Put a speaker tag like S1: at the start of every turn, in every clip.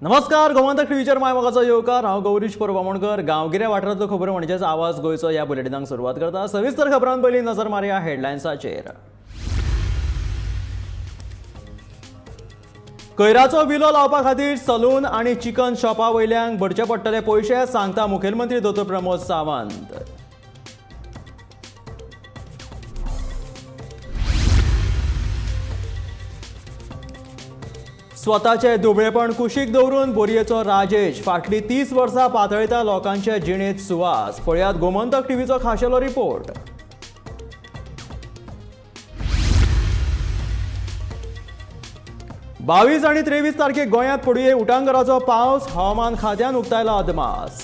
S1: नमस्कार, गोमंतक टीव्हीचेर my मोगाचो येवकार. हांव गौरीश परब आमोणकर. गांवगिऱ्या वाठारांतल्यो खबरो म्हणजेच आवाज गोंयचो ह्या बुलेटिनाक सुरवात करता. सविस्तर खबरां पयलीं नजर मारया हेडलायन्साचेर. कयराचो विलो लावपा खातीर सलून आनी चिकन शॉपा वयल्यांक भरचे पडटले पयशे, सांगता मुखेलमंत्री दोतोर प्रमोद सावंत. स्वताचे दुबळेपण कुशीक दवरून बोरयेचो राजेश फाटली 30 वर्सां पातळिता लोकांचे जिणेंत सुवास. पळयात गोमंतक टीव्हीचो खाशेलो रिपोर्ट. बावीस आनी 23 तारखेक गोंयांत पडुये उटांगराचो पावस, हवामान खात्यान उक्तायला अदमास.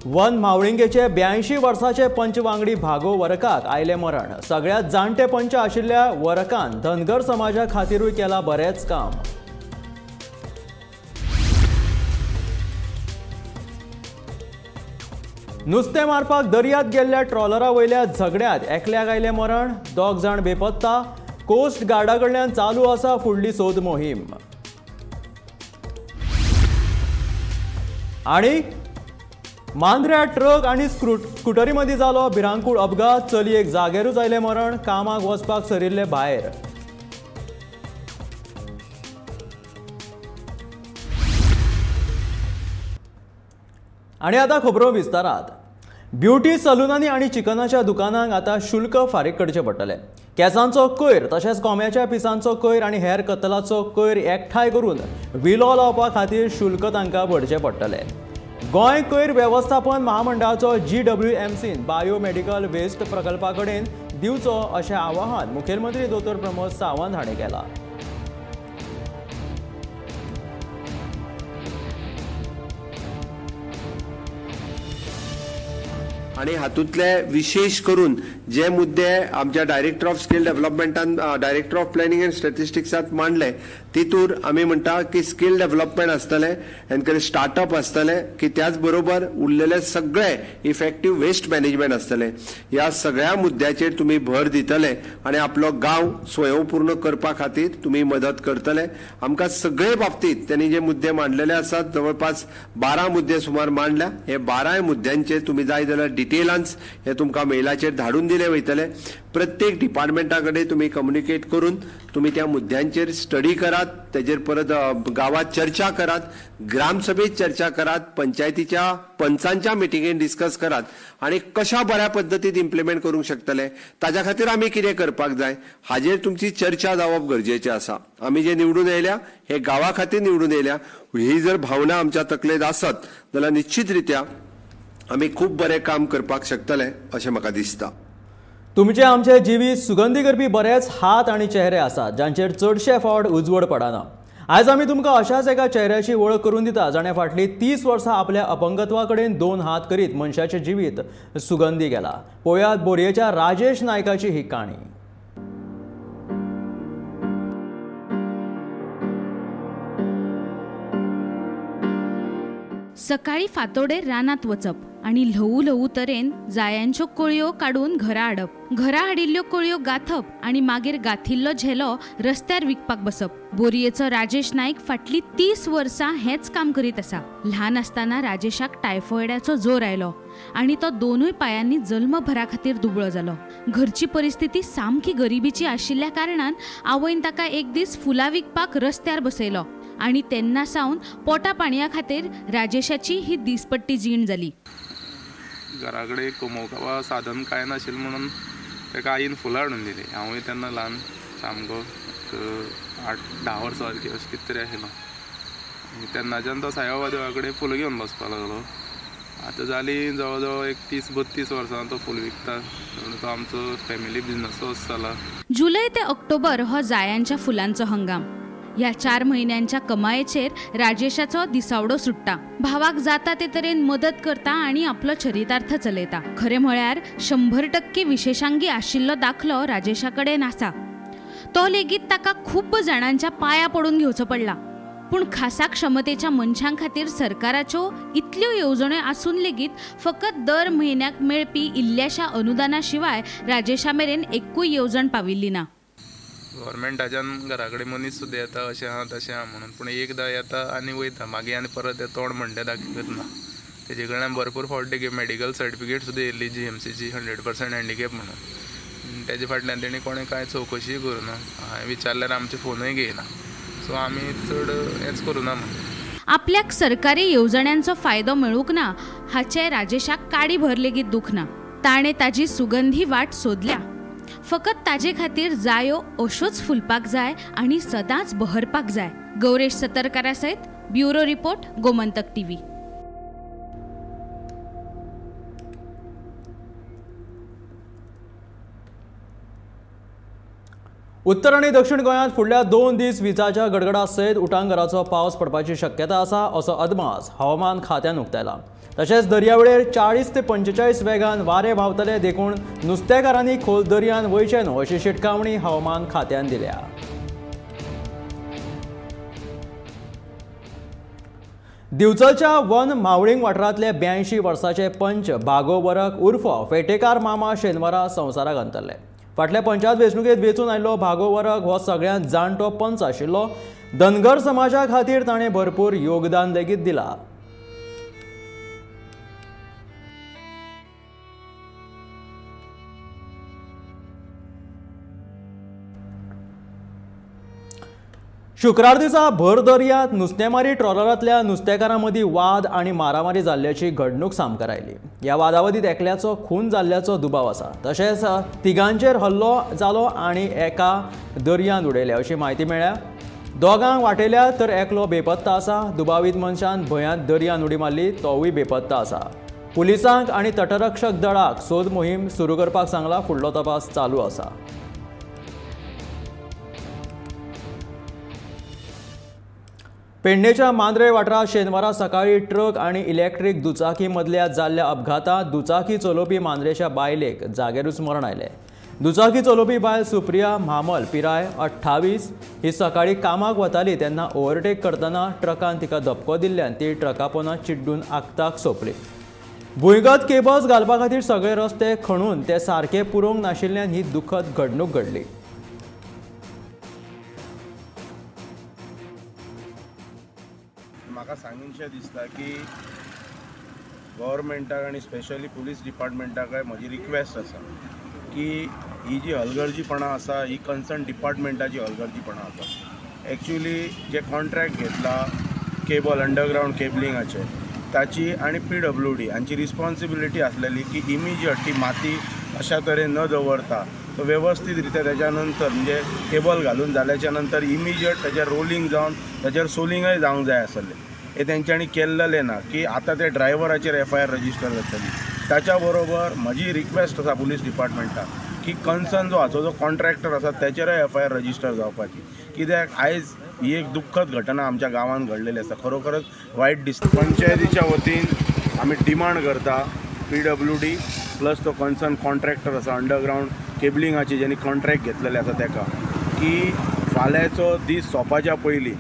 S1: वन मावळिंगेचे 82 वर्साचे पंच वांगडी भागो वरकाक आयले मरण. सगळ्यात जाणटे पंच आशिल्ल्या वरकान धनगर समाजा खातीरूय केला बरेंच काम. नुस्तें मारपाक दर्यांत गेल्ल्या ट्रॉलरा वयल्या झगड्यांत एकल्याक आयलें मरण, 2 जाण बेपत्ता. कोस्ट गार्डा कडल्यान चालू आसा फुडली सोद मोहीम. आनी मांद्र्या ट्रक आनी स्कुटरी मदीं जालो भिरांकूळ अपघात, चलयेक जाग्यारूच आयलें मरण, कामाक वचपाक सरिल्ले भायर. आनी आतां खबरो विस्तारात. ब्युटी सलुनांनी आनी चिकनाच्या दुकानांक आतां शुल्क फारीक करचें पडटलें. केंसांचो कोयर तशेंच कोंब्याच्या पिसांचो कोयर आनी हेर कतलाचो कोयर एकठांय करून विलो लावपा खातीर शुल्क तांकां भरचें पडटलें. गोंय कोयर वेवस्थापन महामंडळाचो GWMCन बायोमेडिकल वेस्ट प्रकल्पा कडेन दिवचो अशें आवाहन मुखेलमंत्री दोतोर प्रमोद सावंत हांणी केलां.
S2: आनी हातूंतले विशेष करून जे मुद्दे आमच्या डायरेक्टर ऑफ स्किल डेव्हलपमेंटान, डायरेक्टर ऑफ प्लॅनिंग अँड स्टॅटिस्टिक्सांत मांडले, तितूर आमी म्हणटा की स्किल डेव्हलपमेंट आसतलें, एनकरेज स्टार्टअप आसतलें, की त्याच बरोबर उरलेले सगळे इफेक्टीव वेस्ट मॅनेजमेंट आसतलें. ह्या सगळ्या मुद्द्याचेर तुमी भर दितले आनी आपलो गांव स्वयंपूर्ण करपा खातीर तुमी मदत करतले. आमकां सगळे बाबतींत त्यांनी जे मुद्दे मांडलेले आसात, जवळपास 12 मुद्दे सुमार मांडल्या. हे 12 मुद्द्यांचेर तुमी जाय जाल्यार डिटेलांस हे तुमकां मेलाचेर धाडून दिले वयतले. प्रत्येक डिपार्टमेंटा कडेन तुमी कम्युनिकेट करून तुमी त्या मुद्द्यांचेर स्टडी करात, तेजेर परत गांवांत चर्चा करात, ग्रामसभेत चर्चा करात, पंचायतीच्या पंचांच्या मिटिंगेन डिस्कस करात आनी कशा बऱ्या पद्दतीन इम्प्लिमेंट करूंक शकतले ताज्या खातीर आमी कितें करपाक जाय हाजेर तुमची चर्चा जावप गरजेचें आसा. आमी जे निवडून येयल्या हे गांवा खातीर निवडून येयल्या, ही जर भावना आमच्या तकलेंत आसत जाल्यार निश्चित रित्या आमी खूब बरें काम करपाक शकतले अशें म्हाका दिसता.
S1: तुमचे आमचे जिवीत सुगंधी करपी बरेच हात आनी चेहरे आसात जांचेर चडशे फावट उजवड पडना. आयज आमी तुमकां अशाच एका चेहऱ्याची वळख करून दिता जाणें फाटलीं 30 वर्सां आपल्या अपंगत्वा कडेन 2 हात करीत मनशाचें जिवीत सुगंधी केलां. पळयात बोरयेच्या राजेश नायकाची ही काणी.
S3: सकाळी फांतोडेर रानांत वचप आनी ल्हवू ल्हवू तरेन जायांच्यो कळयो काडून घरा हाडप, घरा हाडिल्ल्यो कळयो गांथप आनी मागीर गांथिल्लो झेलो रस्त्यार विकपाक बसप. बोरयेचो राजेश नायक फाटलीं 30 वर्सां हेंच काम करीत आसा. ल्हान आसतना राजेशाक टायफॉयडाचो जोर आयलो आनी तो 2 पायांनी जल्मभरा खातीर दुबळो जालो. घरची परिस्थिती सामकी गरिबीची आशिल्ल्या कारणान आवयन ताका एक दीस फुलां विकपाक रस्त्यार बसयलो आनी तेन्ना सावन पोटा पाणया खातीर राजेशाची ही दिसपट्टी जीण जाली.
S4: घरा कडेन कमोवपा साधन कांय नाशिल्लें म्हणून ताका आईन फुलां हाडून दिलीं. हांवूय तेन्ना ल्हान सामको 8-10 वर्सां अशें कितें तरी आशिल्लो. तेन्नाच्यान तो साईबाबा देवा कडेन फुलां घेवन बसपाक लागलो. आतां जालीं जवळ जवळ एक 30-32 वर्सां तो फूल विकता, म्हणून तो आमचो फॅमिली बिजनसोच जाला.
S3: जुलय ते ऑक्टोबर हो जायांच्या फुलांचो हंगाम. ह्या 4 म्हयन्यांच्या कमायेचेर राजेशाचो दिसावडो सुट्टा. भावाक जाता ते तरेन मदत करता आनी आपलो चरितार्थ चलयता. खरें म्हळ्यार 100% विशेषांगी आशिल्लो दाखलो राजेशा कडेन आसा. तो लेगीत ताका खूब जाणांच्या पांया पडून घेवचो पडला. पूण खासा क्षमतेच्या मनशां खातीर सरकाराच्यो इतल्यो येवजण्यो आसून लेगीत फकत दर म्हयन्याक मेळपी इल्ल्याशा अनुदाना शिवाय राजेशा मेरेन एकूय येवजण पाविल्ली ना.
S4: गव्हर्मेंटाच्यान घरा कडेन मनीस सुद्दां येता अशें आहा तशें आहा म्हणून, पूण एकदां येता आनी वयता, मागीर आनी परत ते तोंड म्हणटा दाखयत ना. तेजे कडल्यान भरपूर फावटी मेडिकल सर्टिफिकेट सुद्दां येयल्ली GMCची 100% हँडिकॅप म्हणून. तेजे फाटल्यान तेणी कोणें कांय चवकशीय करूं ना. हांवें विचारल्यार आमचे फोनूय घेयना. सो आमी चड हेंच करूं ना म्हणून.
S3: आपल्याक सरकारी येवजण्यांचो फायदो मेळूंक ना हाचें राजेशाक काडी भर लेगीत दुख ना. ताणें ताजी सुगंधी वाट सोदल्या. फकत ताजे खातीर जायो अश्योच फुलपाक जाय आनी सदांच बहरपाक जाय. गौरेश सतरकारा सयत ब्युरो रिपोर्ट, गोमंतक टीव्ही.
S1: उत्तर आनी दक्षिण गोंयांत फुडल्या 2 दीस विजाच्या गडगडा सयत उटांगराचो पावस पडपाची शक्यता आसा असो अदमास हवामान खात्यान उक्तायला. तशेंच दर्यावेळेर 40 ते 45 वेगान वारें व्हांवतले देखून नुस्तेकारांनी खोल दर्यान वयचें न्हू अशी शिटकावणी हवामान खात्यान दिल्या. दिवचलच्या वन मावळींग वाठारांतले 82 वर्साचे पंच भागो वरक उर्फ फेटेकार मामा शेनवारा संवसाराक अंतरले. फाटल्या पंचायत वेंचणुकेंत वेंचून आयिल्लो भागो वरक हो सगळ्यांत जाणटो पंच आशिल्लो. धनगर समाजा खातीर ताणें भरपूर योगदान लेगीत दिलां. शुक्रार दिसा भर दर्यांत नुस्तेमारी ट्रॉलरांतल्या नुस्तेकारां मदीं वाद आनी मारामारी जाल्ल्याची घडणूक सामकार आयली. ह्या वादावादीत एकल्याचो खून जाल्ल्याचो दुबाव आसा. तशेंच तिगांचेर हल्लो जालो आनी एका दर्यांत उडयले अशी म्हायती मेळ्ळ्या. दोगांक वाटयल्या तर एकलो बेपत्ता आसा. दुबावीत मनशान भंयांत दर्यांत उडी मारली, तोवूय बेपत्ता आसा. पुलिसांक आनी तटरक्षक दळाक सोद मोहीम सुरू करपाक सांगला. फुडलो तपास चालू आसा. पेडणेच्या मांद्रे वाठारांत शेनवारा सकाळी ट्रक आनी इलेक्ट्रीक दुचाकी मदल्या जाल्ल्या अपघातांत दुचाकी चलोवपी मांद्रेच्या बायलेक जाग्यारूच मरण आयलें. दुचाकी चलोवपी बायल सुप्रिया म्हामल पिराय 28 ही सकाळी कामाक वताली तेन्ना ओव्हरटेक करतना ट्रकान तिका धपको दिल्ल्यान ती ट्रका पोंदा चिड्डून आक्ताक सोंपली. भुंयगत केबल्स घालपा खातीर सगळे रस्ते खणून ते सारके पुरोवंक नाशिल्ल्यान ही दुखद घडणूक घडली.
S5: म्हाका सांगनशें दिसता की गव्हर्मेंटाक आनी स्पेशली पुलीस डिपार्टमेंटाकय म्हजी रिक्वेस्ट आसा की ही जी हलगर्जीपणां आसा ही कन्सर्न डिपार्टमेंटाची हलगर्जीपणां आसा. एक्चुली जे कॉन्ट्रॅक्ट घेतला केबल अंडरग्रावंड केबलिंगाचे ताची आनी PWD हांची रिस्पॉन्सिबिलिटी आसलेली की इमिजिएट ती माती अशा तरेन न दवरता तो वेवस्थीत रित्या त्याच्या नंतर म्हणजे केबल घालून जाल्याच्या नंतर इमिजिएट ताचेर रोलिंग जावन ताचेर सोलिंगय जावंक जाय आसलें. हें तेंच्यांनी केल्लें ना की आतां ते ड्रायव्हराचेर FIR register जातली. ताच्या बरोबर म्हजी रिक्वेस्ट आसा पुलीस डिपार्टमेंटाक की कन्सर्न जो हाचो जो कॉन्ट्रॅक्टर आसा तेचेरय FIR register जावपाची. कित्याक आयज ही एक दुख्खद घटना आमच्या गांवांत घडलेली आसा. खरोखरच वायट दिसता. पंचायतीच्या वतीन आमी डिमांड करता PWD plus तो कन्सर्न कॉन्ट्रॅक्टर आसा अंडरग्रावंड केबलिंगाची ज्यांनी कॉन्ट्रॅक्ट घेतलेले आसा तेका की फाल्यांचो दीस सोंपाच्या पयलीं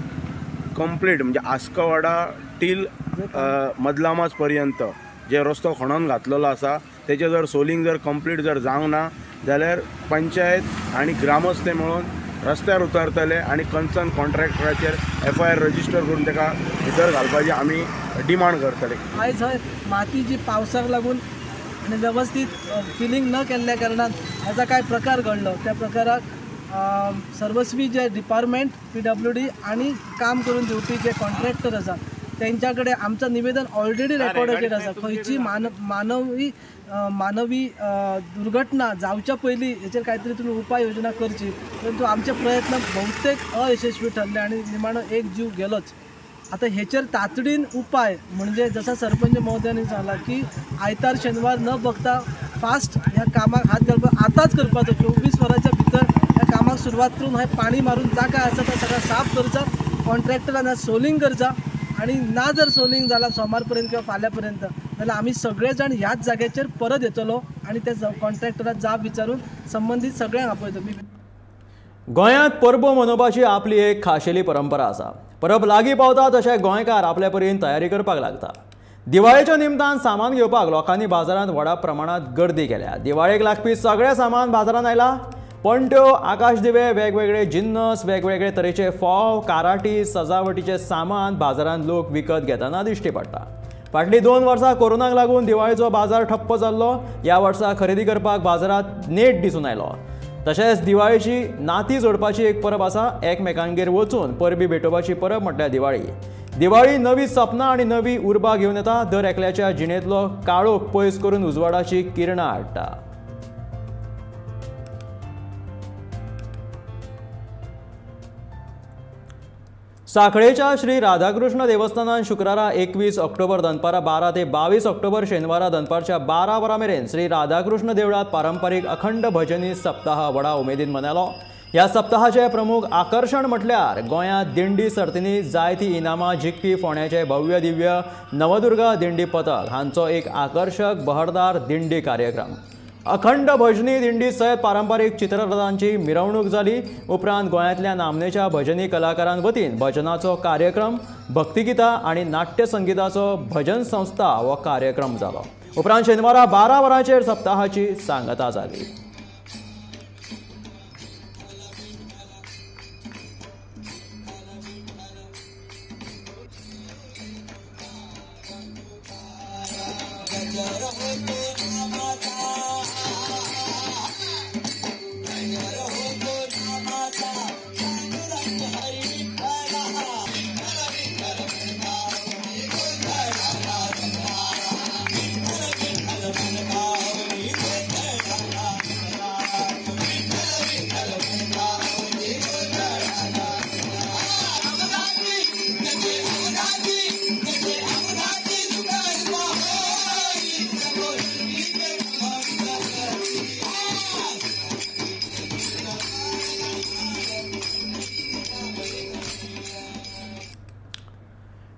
S5: कंप्लीट म्हणजे आस्कवाडा टील मदलामाज पर्यंत जे रस्तो खणोन घातलेलो आसा तेचें जर सोलिंग जर कंप्लीट जर जावंक ना जाल्यार पंचायत आनी ग्रामस्थ मेळून रस्त्यार उतरतले आनी कन्सर्न कॉन्ट्रॅक्टराचेर FIR register करून तेका भितर घालपाची आमी डिमांड करतले.
S6: आयज हय माती जी पावसाक लागून आनी वेवस्थीत फिलिंग न केल्ल्या कारणान हाचा काय प्रकार घडलो त्या प्रकाराक सर्वस्वी जे डिपार्टमेंट PWD आनी काम करून दिवपी जे कॉन्ट्रॅक्टर आसा तेंच्या कडेन आमचें निवेदन ऑलरेडी रेकॉर्डाचेर आसा. खंयची मानवी मानवी दुर्घटना जावच्या पयलीं हेचेर कांय तरी तुमी उपाय योजना करची, परंतु आमचे प्रयत्न बहुतेक अयशस्वी ठरले आनी निमाणो एक जीव गेलोच. आतां हेचेर तातडीन उपाय म्हणजे जसा सरपंच महोदयांनी सांगला की आयतार शेनवार न बघता फास्ट ह्या कामाक हात घालपाक आतांच करपाचो. 24 वरांच्या भितर ह्या कामाक सुरवात करून हें पाणी मारून जागा आसा तो सगळं साफ करचा, कॉन्ट्रॅक्टरान सोलिंग करचा आनी ना जर सोलिंग जाला सोमार पर्यंत किंवा फाल्यां पर्यंत जाल्यार आमी सगळे जाण ह्याच जाग्याचेर परत येतलो आनी त्या कॉन्ट्रॅक्टराक जाब विचारून संबंदीत सगळ्यांक आपयतलो.
S1: गोंयांत परबो मनोवपाची आपली एक खाशेली परंपरा आसा. परब लागीं पावता तशें गोंयकार आपले परीन तयारी करपाक लागता। दिवाळेच्या निमतान सामान घेवपाक लोकांनी बाजारांत व्हडा प्रमाणांत गर्दी केल्या। दिवाळेक लागपी सगळें सामान बाजारांत आयलां। पणट्यो, आकाश दिवे, वेगवेगळे जिन्नस, वेगवेगळे तरेचे फोव, काराटी, सजावटीचे सामान बाजारांत लोक विकत घेतना दिश्टी पडटा। फाटलीं 2 वर्सां कोरोनाक लागून दिवाळेचो बाजार ठप्प जाल्लो। ह्या वर्सा खरेदी करपाक बाजारांत नेट दिसून आयलो। तशेंच दिवाळेची नाती जोडपाची एक परब आसा। एकमेकांगेर वचून परबी भेटोवपाची परब म्हटल्यार दिवाळी। दिवाळी नवी सपनां आनी नवी उर्बा घेवन येता। दर एकल्याच्या जिणेंतलो काळोख पयस करून उजवाडाची किरणां हाडटा। साखळेच्या श्री राधाकृष्ण देवस्थानान शुक्रारा 21 ऑक्टोबर दनपारा 12 ते 22 ऑक्टोबर शेनवारा दनपारच्या 12 वरां मेरेन श्री राधाकृष्ण देवळांत पारंपारीक अखंड भजनी सप्ताह व्हडा उमेदीन मनयलो। ह्या सप्ताहाचे प्रमुख आकर्शण म्हटल्यार गोंयांत दिंडी सर्तींनी जायती इनामां जिखपी फोंड्याचे भव्य दिव्य नवदुर्गा दिंडी पथक हांचो एक आकर्शक बहरदार दिंडी कार्यक्रम। अखंड भजनी दिंडी सयत पारंपारीक चित्ररथांची मिरवणूक जाली। उपरांत गोंयांतल्या नामनेच्या भजनी कलाकारां वतीन भजनाचो कार्यक्रम, भक्तिगितां आनी नाट्यसंगीताचो भजन संस्था हो कार्यक्रम जालो। उपरांत शेनवारा 12 वरांचेर सप्ताहाची सांगता जाली।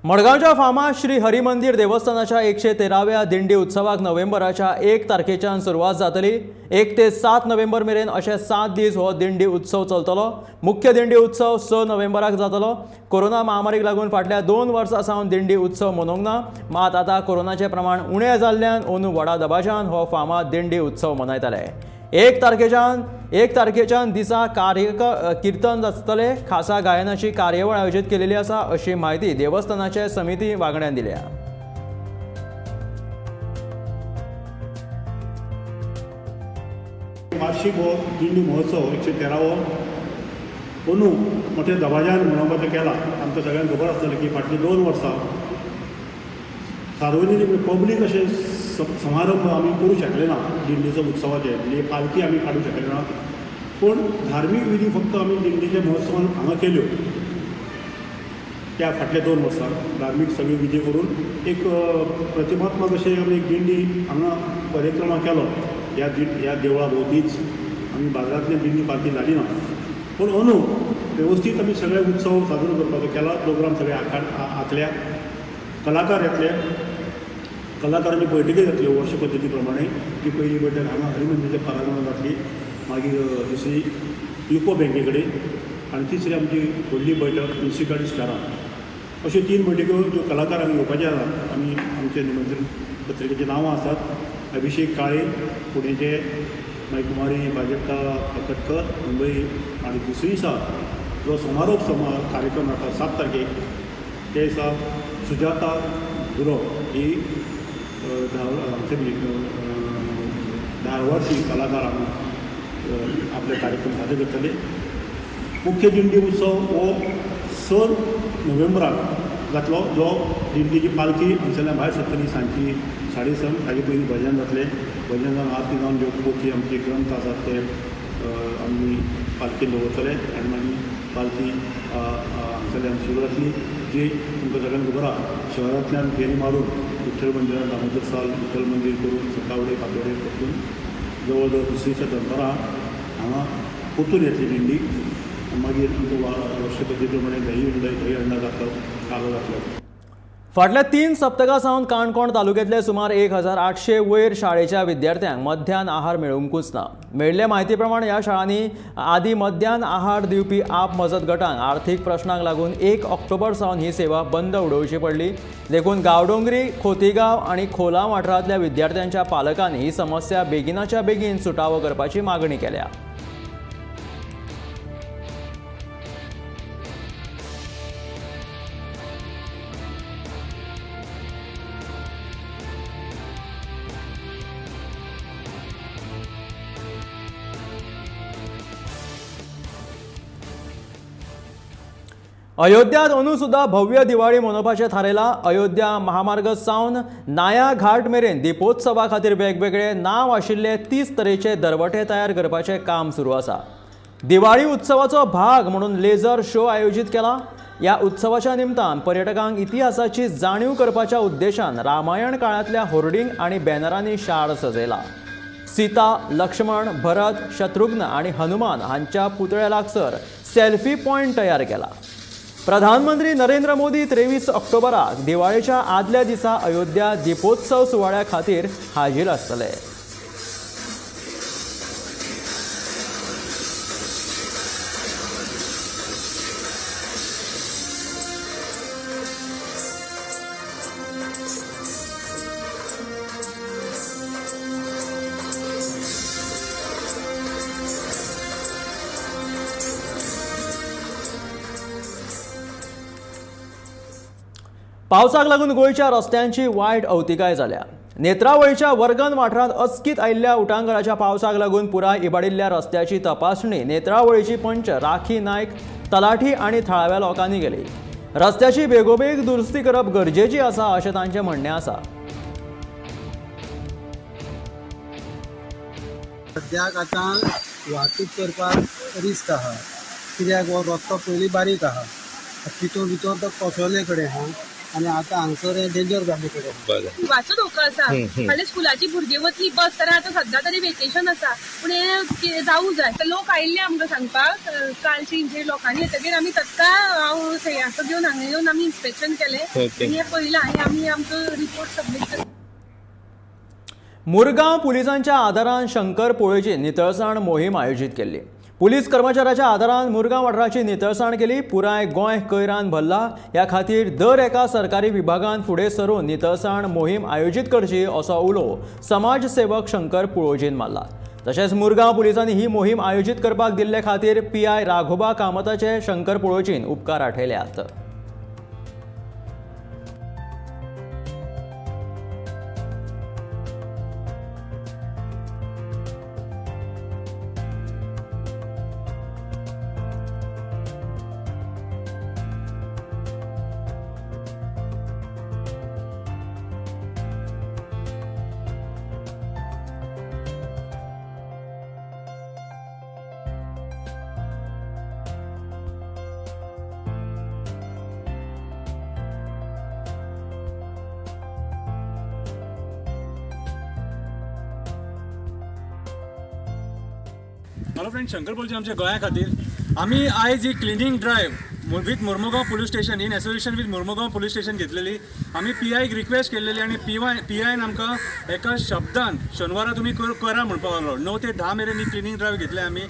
S1: मडगांवच्या फामाद श्री हरिमंदिर देवस्थानाच्या 113व्या दिंडी उत्सवाक नोव्हेंबराच्या 1 तारखेच्यान सुरवात जातली। 1 ते 7 नोव्हेंबर मेरेन अशे 7 दीस हो दिंडी उत्सव चलतलो। मुख्य दिंडी उत्सव 6 नोव्हेंबराक जातलो। कोरोना महामारीक लागून फाटल्या 2 वर्सां सावन दिंडी उत्सव मनोवंक ना, मात आतां कोरोनाचें प्रमाण उणें जाल्ल्यान अंदू व्हडा दबाज्यान हो फामाद दिंडी उत्सव मनयतले। 1 तारखेच्यान दिसा कीर्तन आसतले। खासा गायनाची कार्यावळ आयोजीत केलेली आसा अशी म्हायती देवस्थानाचे समिती वांगड्यान दिल्या।
S7: वार्षिक हो दिंडी महोत्सव 113वो अंदू मोठ्या दबाज्यान मनोवपाचें केला। आमकां सगळ्यांक खबर आसतलें की फाटलीं 2 वर्सां सार्वजनीक पब्लीक अशें समारंभ आमी करूं शकले ना दिंडीचो उत्सवाचे, म्हणजे पालखी आमी काडूंक शकले ना, पूण धार्मीक विधी फक्त आमी दिंडीच्या महोत्सवान हांगा केल्यो। त्या फाटल्या 2 वर्सां धार्मीक सगळी विधी करून एक प्रतिमात्मक अशें आमी एक दिंडी हांगा परिक्रमा केलो। ह्या देवळा भोंवतीच आमी बाजारांतली दिंडी पालखी जाली ना, पूण अंदू वेवस्थीत आमी सगळे उत्सव साजरो करपाचो केला। प्रोग्राम सगळे आखल्या, कलाकार येतले, कलाकारांची बैठकी जातल्यो वर्ष पद्दती प्रमाणे। ती पयली बैठक हांगा हरिमंदिराच्या परांगणांत जातली, मागीर दुसरी युको बँके कडेन आनी तिसरी आमची व्हडली बैठक म्युन्सिपालिटी स्टारांत। अश्यो 3 बैठक्यो ज्यो कलाकारांक येवपाच्यो आसात। आमी आमचे निमंत्रण पत्रिकेची नांवां आसात: अभिषेक काळे पुणेचे, मागीर कुमारी प्राजक्ता कटकर मुंबई, आनी दुसरी दिसा जो समारोप कार्यक्रम जाता 7 तारखेक ते दिसा सुजाता गुरव ही धारवाडची कलाकार आपले कार्यक्रम सादर करतले। मुख्य दिंडी उत्सव हो 6 नोव्हेंबराक जातलो, जो दिंडीची पालखी हांगसरल्यान भायर सरतली सांजची 6:30, ताजे पयलीं भजन जातलें। भजन जावन आरती जावन ज्यो पोथी आमचे ग्रंथ आसात ते आमी पालखेन दवरतले आनी मागीर पालखी हांगसरल्यान सुरू जातली, जी तुमकां सगळ्यांक खबर आसा शहरांतल्यान फेरी मारून विठ्ठल मंदिरान दामोदर साल विठ्ठल मंदीर करून सकावडे फातोडे परतून जवळ जवळ दुसरी दिसा दनपारां हांगा परतून येतली दिंडी। मागीर आमकां वर्ष पद्दती प्रमाणे दही हंडा जातलो, कालो जातलो।
S1: फाटल्या 3 सप्तकां सावन काणकोण तालुक्यांतले सुमार 1800 वयर शाळेच्या विद्यार्थ्यांक मध्यान आहार मेळूंकूच ना. मेळिल्ले म्हायती प्रमाण ह्या शाळांनी आदी मध्यान आहार दिवपी आप मजत गटांक आर्थीक प्रश्नांक लागून 1 ऑक्टोबर सावन ही सेवा बंद उडोवची पडली. देखून गांवडोंगरी, खोतीगांव आनी खोला वाठारांतल्या विद्यार्थ्यांच्या पालकांनी ही समस्या बेगिनाच्या बेगीन सुटावो करपाची मागणी केल्या. अयोध्यात अंदू सुद्धा भव्य दिवाळी मनोवपाचें थारायलां. अयोध्या महामार्ग सावन नाया घाट मेरेन दीपोत्सवा खातीर वेगवेगळे नांव आशिल्ले 30 तरेचे दरवटे तयार करपाचें काम सुरू आसा. दिवाळी उत्सवाचो भाग म्हणून लेझर शो आयोजीत केला. ह्या उत्सवाच्या निमतान पर्यटकांक इतिहासाची जाणीव करपाच्या उद्देशान रामायण काळांतल्या होर्डिंग आनी बॅनरांनी शार सजयला. सीता, लक्ष्मण, भरत, शत्रुघ्न आनी हनुमान हांच्या पुतळ्या लागसर सेल्फी पॉयंट तयार केला. प्रधानमंत्री नरेंद्र मोदी 23 ऑक्टोबराक दिवाळेच्या आदल्या दिसा अयोध्या दीपोत्सव सुवाळ्या खातीर हाजीर आसतले. पावसाक लागून गोंयच्या रस्त्यांची वायट अवतिकाय जाल्या. नेत्रावळीच्या वर्गन वाठारांत अचकीत आयिल्ल्या उटांगराच्या पावसाक लागून पुराय इबाडिल्ल्या रस्त्याची तपासणी नेत्रावळीची पंच राखी नायक, तलाठी आनी थळाव्या लोकांनी केली. रस्त्याची बेगोबेग दुरुस्ती करप गरजेची आसा अशें तांचें म्हणणें आसा.
S8: सद्याक आतां वाहतूक करपाक रिस्क आहा, कित्याक हो रस्तो पयलीं बारीक आहा, तितून भितर तो कोसळ्ळे कडेन आहा आनी आतां हांगसर हें डेंजर जाल्ले कडेन
S9: जिवाचो धोको आसा. फाल्यां स्कुलाची भुरगीं वतली बस, तर आतां सद्या तरी वेकेशन आसा, पूण हें जावूं जाय. लोक आयिल्ले आमकां सांगपाक कालचे जे लोकांनी येतकीर आमी तत्काळ हांव सयाचो घेवन हांगा येवन आमी इन्स्पेक्शन केलें आनी हें पळयलां आनी आमी आमचो रिपोर्ट सबमीट केलो.
S1: मुरगांव पुलिसांच्या आदारान शंकर पोळेची नितळसाण मोहीम आयोजीत केल्ली. पुलीस कर्मचाऱ्याच्या आदारान मुरगांव वाठाराची नितळसाण केली. पुराय गोंय कयरान भरला. ह्या खातीर दर एका सरकारी विभागान फुडें सरून नितळसाण मोहीम आयोजीत करची असो उलो समाजसेवक शंकर पुळोजीन मारला. तशेंच मुरगांव पुलिसांनी ही मोहीम आयोजीत करपाक दिल्ले खातीर पीआय राघोबा कामताचे शंकर पुळोजीन उपकार आठयल्यात.
S10: हॅलो फ्रेंड, शंकर पोळजी आमच्या गोंया खातीर आमी आयज ही cleaning drive with Mormugao police station in association with Mormugao police station घेतलेली. आमी पी आयक रिक्वेस्ट केलेली आनी पी आयन आमकां एका शब्दान शेनवारा तुमी करा म्हणपाक लागलो. 9 ते 10 मेरेन ही क्लिनींग ड्रायव्ह घेतली आमी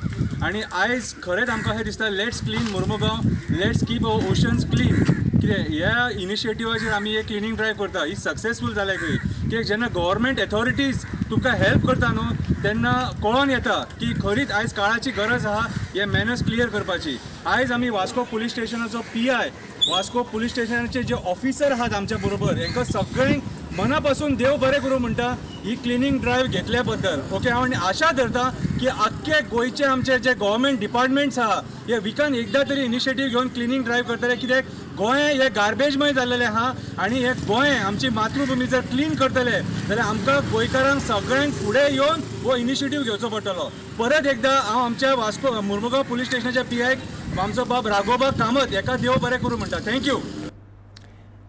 S10: आनी आयज खरेंच आमकां अशें दिसता, let's clean Mormugao, let's keep our oceans clean. कितें ह्या इनिशिएटिवाचेर आमी एक क्लिनींग ड्रायव्ह करता, ही सक्सेसफूल जाल्या खंय. कित्याक जेन्ना गव्हर्मेंट एथॉरिटीज तुमकां हेल्प करता न्हू तेन्ना कळोन येता की खरीच आयज काळाची गरज आहा हे मॅनर्स क्लियर करपाची. आयज आमी वास्को पुलीस स्टेशनाचो पी I, Vasco police स्टेशनाचे जे ऑफिसर आहात आमच्या बरोबर, हेंकां सगळ्यांक मना पासून देव बरें करूं म्हणटा ही क्लिनींग ड्रायव्ह घेतल्या बद्दल. ओके, हांव आनी आशा धरता की आख्खे गोंयचे आमचे जे गव्हर्मेंट डिपार्टमेंट्स आहा हे विकान एकदां तरी इनिशिएटीव घेवन क्लिनींग ड्रायव्ह करतले. कित्याक गोंय हे गार्बेजमय जाल्लेलें आहा आनी हे गोंय आमची मातृभुमी जर क्लीन करतले जाल्यार आमकां गोंयकारांक सगळ्यांक फुडें येवन हो इनिशिएटीव घेवचो पडटलो. परत एकदां हांव आमच्या वास्को मुरमुगांव पुलीस स्टेशनाच्या पी आयक आमचो बाब राघोबा कामत हेका देव बरें करूं म्हणटा. Thank you.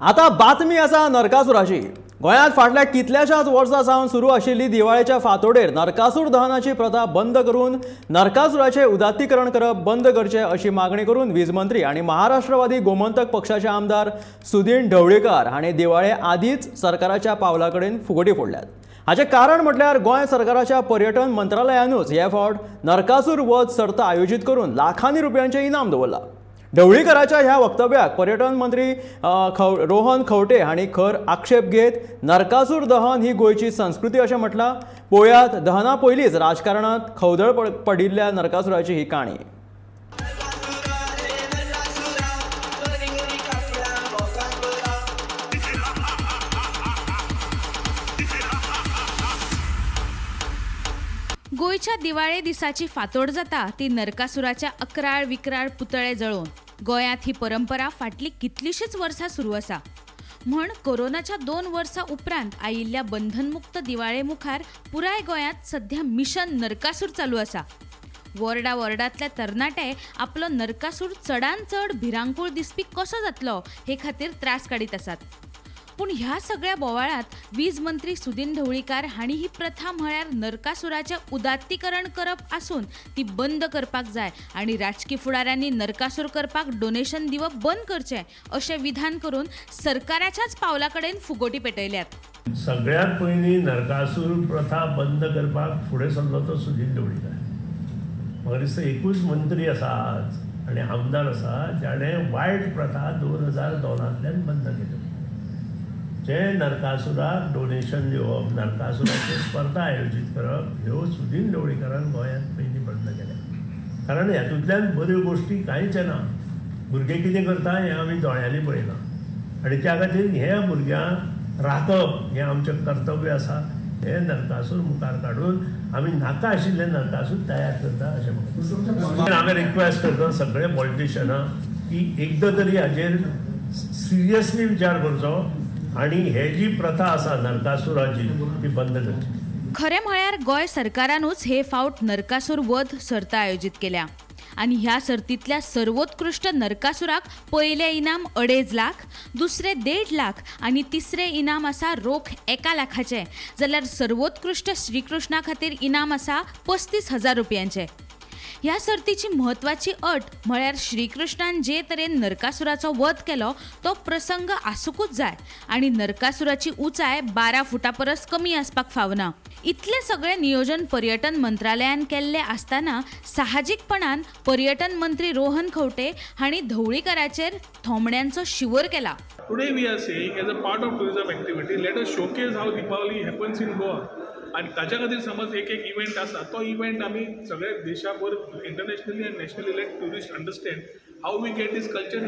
S1: आतां बातमी आसा नरकासुराची. गोंयांत फाटल्या कितल्याशाच वर्सां सावन सुरू आशिल्ली दिवाळेच्या फांतोडेर नरकासूर दहनाची प्रथा बंद करून नरकासुराचें उदात्तीकरण करप बंद करचें अशी मागणी करून वीज मंत्री आनी महाराष्ट्रवादी गोमंतक पक्षाचे आमदार सुदीन ढवळीकार हांणी दिवाळे आदींच सरकाराच्या पावला कडेन फुगोटी फोडल्यात. हाचें कारण म्हटल्यार गोंय सरकाराच्या पर्यटन मंत्रालयानूच हे फावट नरकासूर वध सर्त आयोजीत करून लाखांनी रुपयांचें इनाम दवरलां. ढवळीकराच्या ह्या वक्तव्याक पर्यटन मंत्री रोहन खंवटे हांणी खर आक्षेप घेत नरकासूर दहन ही गोंयची संस्कृती अशें म्हटलां. पळयात दहना पयलींच राजकारणांत खवदळ पडिल्ल्या नरकासुराची ही काणी.
S3: गोंयच्या दिवाळे दिसाची फांतोड जाता ती नरकासुराच्या अकराळ विक्राळ पुतळे जळोवन. गोंयांत ही परंपरा फाटली कितलीशीच वर्सां सुरू आसा. म्हण कोरोनाच्या 2 वर्सां उपरांत आयिल्ल्या बंधनमुक्त दिवाळे मुखार पुराय गोंयांत सध्या मिशन नरकासूर चालू आसा. वॉर्डा वॉर्डांतले तरणाटे आपलो नरकासूर चडान चड भिरांकूळ दिसपी कसो जातलो हे खातीर त्रास काडीत आसात. पूण ह्या सगळ्या बोवाळांत वीज मंत्री सुदीन ढवळीकार हांणी ही प्रथा म्हळ्यार नरकासुराचें उदात्तीकरण करप आसून ती बंद करपाक जाय आनी राजकी फुडाऱ्यांनी नरकासूर करपाक डोनेशन दिवप बंद करचें अशें विधान करून सरकाराच्याच पावला कडेन फुगोटी पेटयल्यात.
S11: सगळ्यांत पयलीं नरकासूर प्रथा बंद करपाक फुडें सरलो तो सुदीन ढवळीकार. म्हाका दिसता एकूच मंत्री आसा आज आनी आमदार आसा जाणें वायट प्रथा 2002 बंद केल्यो. जे नरकासुराक डोनेशन दिवप, नरकासुराच्यो स्पर्धा आयोजीत करप ह्यो सुदीन ढवळीकारान गोंयांत पयलीं बंद केल्या. कारण हातूंतल्यान बऱ्यो गोश्टी कांयच येना. भुरगे कितें करता हें आमी दोळ्यांनी पळयलां आनी त्या खातीर हे भुरग्यांक राखप हें आमचें कर्तव्य आसा. हे नरकासूर मुखार काडून आमी नाका आशिल्ले नरकासूर तयार करता अशें म्हणटा. आमी रिक्वेस्ट करता सगळे पॉलिटिशनां की एकदां तरी हाजेर सिरियसली विचार करचो आनी हे जी प्रथा आसा नरकासुराची ती बंद करची.
S3: खरें म्हळ्यार गोंय सरकारानूच हे फावट नरकासूर वध सर्त आयोजीत केल्या आनी ह्या सर्तींतल्या सर्वोत्कृश्ट नरकासुराक पयलें इनाम 2.5 लाख, दुसरें 1.5 लाख आनी तिसरें इनाम आसा रोख 1 लाखाचें, जाल्यार सर्वोत्कृश्ट श्रीकृष्णा खातीर इनाम आसा 35,000 रुपयांचें. ह्या सर्तीची म्हत्वाची अट म्हळ्यार श्रीकृष्णान जे तरेन नरकासुराचो वध केलो तो प्रसंग आसूंकूच जाय आनी नरकासुराची उंचाय 12 फुटां परस कमी आसपाक फावना. इतलें सगळें नियोजन पर्यटन मंत्रालयान केल्लें आसतना साहजीकपणान पर्यटन मंत्री रोहन खंवटे हांणी ढवळीकाराचेर थोमण्यांचो शिवर केला.
S12: Today we are saying as a part of tourism activity, let us showcase how Deepavali happens in Goa. आनी ताच्या खातीर समज एक एक इव्हेंट आसा तो इव्हेंट आमी सगळे देशाभर इंटरनॅशनली आनी nationally let tourist understand how we get this culture.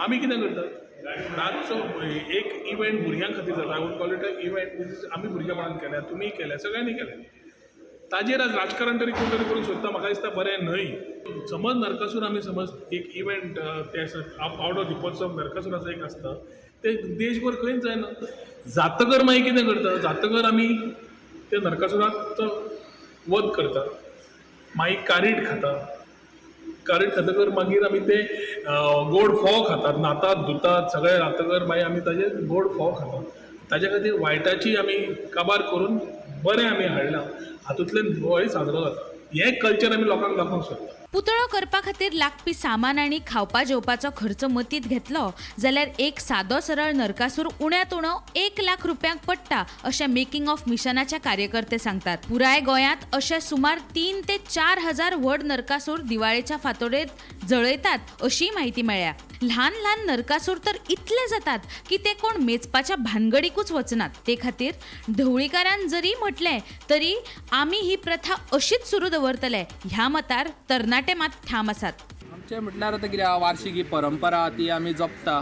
S12: आमी कितें करतात रातचो एक इव्हेंट भुरग्यां खातीर जाता. I would call it a event. आमी भुरगेपणान केल्या, तुमीय केल्या, सगळ्यांनी केल्या. ताजेर आज राजकारण तरी कोण तरी करूंक सोदता म्हाका दिसता बरें न्हय. समज नरकासूर आमी समज एक इव्हेंट ते आवट ऑफ दिपोत्सव नरकासुराचो एक आसता ते देशभर खंयच जायना. जातकर मागीर कितें करता, जातकर आमी ते नरकासुराक वध करता, मागीर कारीट खाता, कारीट खातकर मागीर आमी ते गोड फोव खातात, न्हातात धुतात सगळें जातकर मागीर आमी ताजेर गोड फोव खातात. ताच्या खातीर वायटाची आमी काबार करून बरें आमी हाडलां, हातूंतल्यान दिवाळी साजरो जाता. हें कल्चर आमी लोकांक दाखोवंक सोदता.
S3: पुतळो करपा खातीर लागपी सामान आनी खावपा जेवपाचो खर्च मतींत घेतलो जाल्यार एक सादो सरळ नरकासूर उण्यांत उणो 1 लाख रुपयांक पडटा अशें मेकिंग ऑफ मिशनाचे कार्यकर्ते सांगतात. पुराय गोंयांत अशे सुमार 3 ते 4 हजार व्हड नरकासूर दिवाळेच्या फांतोडेर जळयतात अशी म्हायती मेळ्ळ्या. ल्हान ल्हान नरकासूर तर इतले जातात की ते कोण मेजपाच्या भानगडीकूच वचनात. ते खातीर ढवळीकारान जरी म्हटलें तरी आमी ही प्रथा अशीच सुरू दवरतले ह्या मतार तरणाटे मात ठाम आसात.
S13: आमचें म्हटल्यार आतां कितें वार्षिक ही परंपरा ती आमी जपता.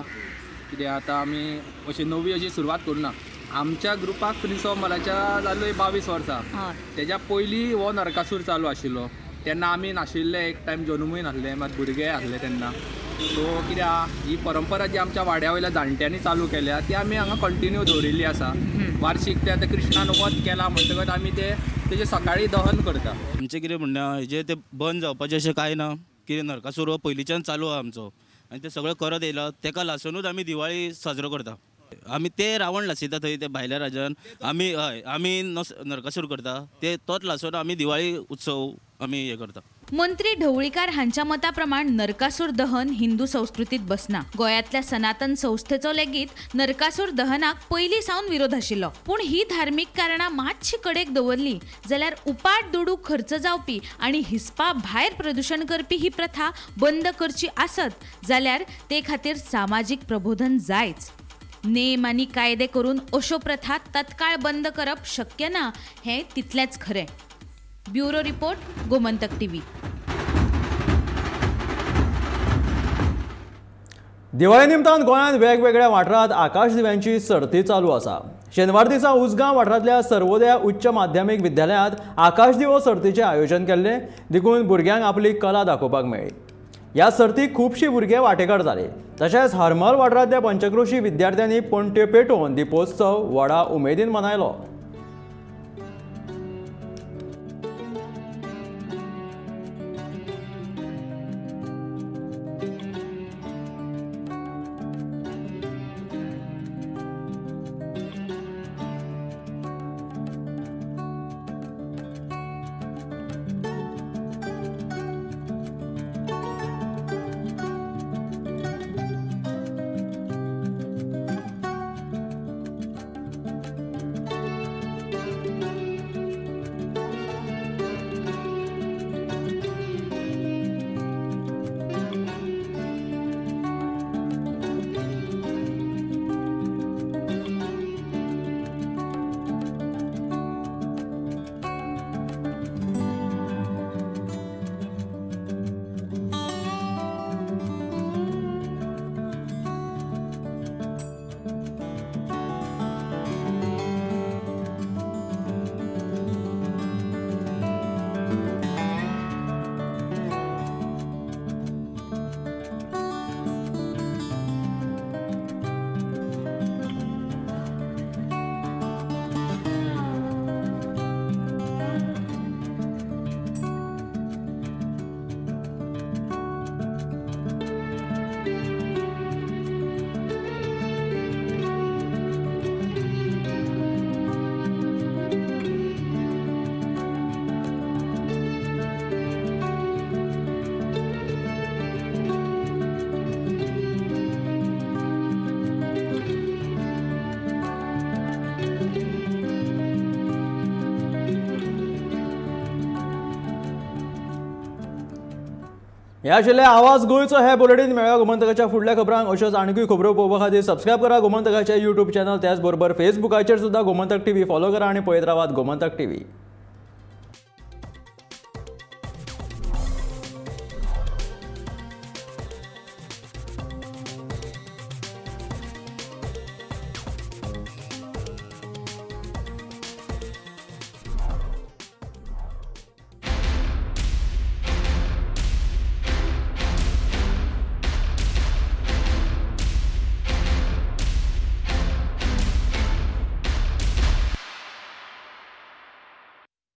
S13: कितें आतां आमी अशी नवी अशी सुरवात करुना. आमच्या ग्रुपाक प्रिन्स ऑफ मलाच्या जालो 22 वर्सां, तेज्या पयलीं हो नरकासूर चालू आशिल्लो. तेन्ना आमी नाशिल्ले, एक टायम जल्मूय नासले, मात भुरगे आसले तेन्ना. सो कितें आहा ही परंपरा जी आमच्या वाड्या वयल्या जाणट्यांनी चालू केल्या ती आमी हांगा कंटिन्यू दवरिल्ली आसा. वार्षिक ते आतां कृष्णान वध केला म्हणटकच आमी ते तेजें सकाळीं दहन करता.
S14: आमचें कितें म्हणणें आहा हेजें तें बंद जावपाचें अशें कांय ना. कितें नरकासूर हो पयलींच्यान चालू आहा आमचो आनी ते सगळें करत येयला, तेका लासुनूच आमी दिवाळी साजरो करता. आमी ते रावण लासयता थंय ते भायल्या राज्यान आमी हय आमी नरकासूर करता ते तोच लासून आमी दिवाळी उत्सव आमी हे करता.
S3: मंत्री ढवळीकार हांच्या मता प्रमाण नरकासूर दहन हिंदू संस्कृतीत बसना. गोंयांतल्या सनातन संस्थेचो लेगीत नरकासूर दहनाक पयलीं सावन विरोध आशिल्लो. पूण ही धार्मीक कारणां मातशी कडेक दवरली जाल्यार उपाट दुडू खर्च जावपी आनी हिसपा भायर प्रदूशण करपी ही प्रथा बंद करची आसत जाल्यार ते खातीर सामाजीक प्रबोधन जायच. नेम आनी कायदे करून अश्यो प्रथा तत्काळ बंद करप शक्य ना हें तितलेंच खरें. Bureau report, Gomantak TV.
S1: Diwali निमतान गोंयांत वेगवेगळ्या वाठारांत आकाशदिव्यांची सर्ती चालू आसा. शेनवार दिसा उसगांव वाठारांतल्या सर्वोदया उच्च माध्यमीक विद्यालयांत आकाशदिवो सर्तीचें आयोजन केल्लें देखून भुरग्यांक आपली कला दाखोवपाक मेळ्ळी. ह्या सर्तीक खुबशीं भुरगे वांटेकार जाले. तशेंच हरमल वाठारांतल्या पंचक्रोशी विद्यार्थ्यांनी पणट्यो पेटोवन दीपोत्सव व्हडा उमेदीन मनयलो. ह्या आशिल्लें आवाज गोंयचो हे बुलेटीन. मेळ्ळ्या गोमंतकाच्या फुडल्या खबरांक अश्योच आणखी खबरो पळोवपा खातीर सबस्क्रायब करा गोमंतकाचे यूट्यूब चॅनल, त्याच बरोबर फेसबुकाचेर सुद्दां गोमंतक टीव्ही फॉलो करा आनी पळयत रावात गोमंतक टीव्ही.